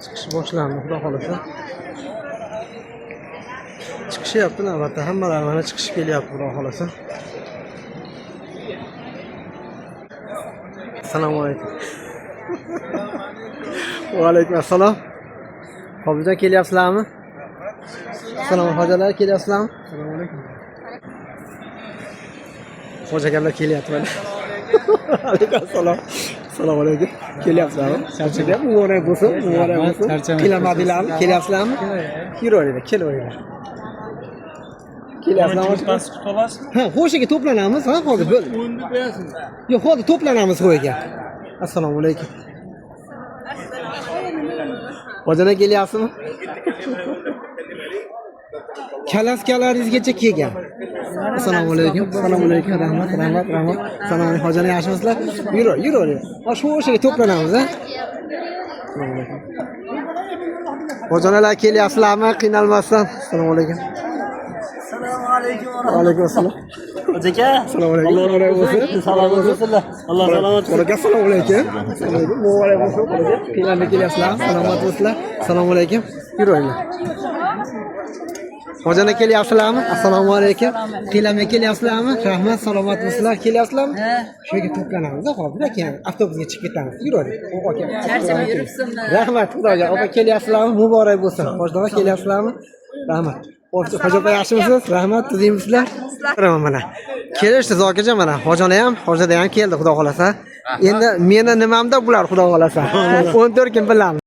Chiqish boshlandi, xudo xohlasa. Chiqishyapti navbatda, hammalari mana chiqishib kelyapti, xudo xohlasa. Assalomu alaykum. Va alaykum assalom. Hobirjon, kelyapsizlarmi? Assalomu hojalar, kelyapsizlarmi? Assalomu alaykum. Hoji akamlar kelyapti mana. Alaykum assalom. Assalomu alaykum. Kelyapsizlarmi? Charchadyapmi? Muborak bo'lsin, muborak bo'lsin. Qiynalmadinglarmi? Kelyapsizlarmi? Yuraveringlar, kelaveringlar. Kelyapsizlarmi? Kutib olasizmi? Ha, xo'sh aka, to'planamiz, ha, hozir bo'ldi. O'nni qo'yasiz. Yo'q, hozir to'planamiz ho'y aka. Assalomu alaykum. Hojilar, kelyapsizmi? Kalaskalaringizgacha kelgan. Assalomu alaykum. Assalomu alaykum. Rahmat, rahmat, rahmat. Assalomu alaykum. Hojilar, yaxshimisizlar? Yur, yuravering. Ha, shu o'shaga to'planamiz, ha? Assalomu alaykum. Hojilar, kelyapsizlarmi? Qiynalmasdan. Assalomu alaykum. Assalomu alaykum. Va alaykum assalom. Hoji aka. Assalomu alaykum. Muborak bo'lsin. Salomat bo'lsinlar. Alloh salomat qilsin. Aka, assalomu alaykum. Assalomu alaykum. Muborak bo'lsin. Aka, qiynalmay kelyapsizlar. Salomat bo'lsinlar. Assalomu alaykum. Yuringlar. Hojana, kelyapsizlarmi? Assalomu alaykum. Qiynalmay kelyapsizlarmi? Rahmat, salomat bo'lsinlar. Kelyapsizlarmi? Shu yerga to'planamiz, hozir keyin avtobusga chiqib ketamiz. Yuravering. Aka. Charchamay yuribsizmi? Rahmat, xudoga. Opa, kelyapsizlarmi? Muborak bo'lsin. Hoji kelyapsizlarmi? Rahmat. Hoji opa, yaxshimisiz? Rahmat, tuzingmisizlar? Mana. Kelishdi Zokirjon mana. Hojona ham, Hojada ham keldi, xudo xolasa. Endi meni nimamda bular, xudo xolasa. 14 kun bilamiz.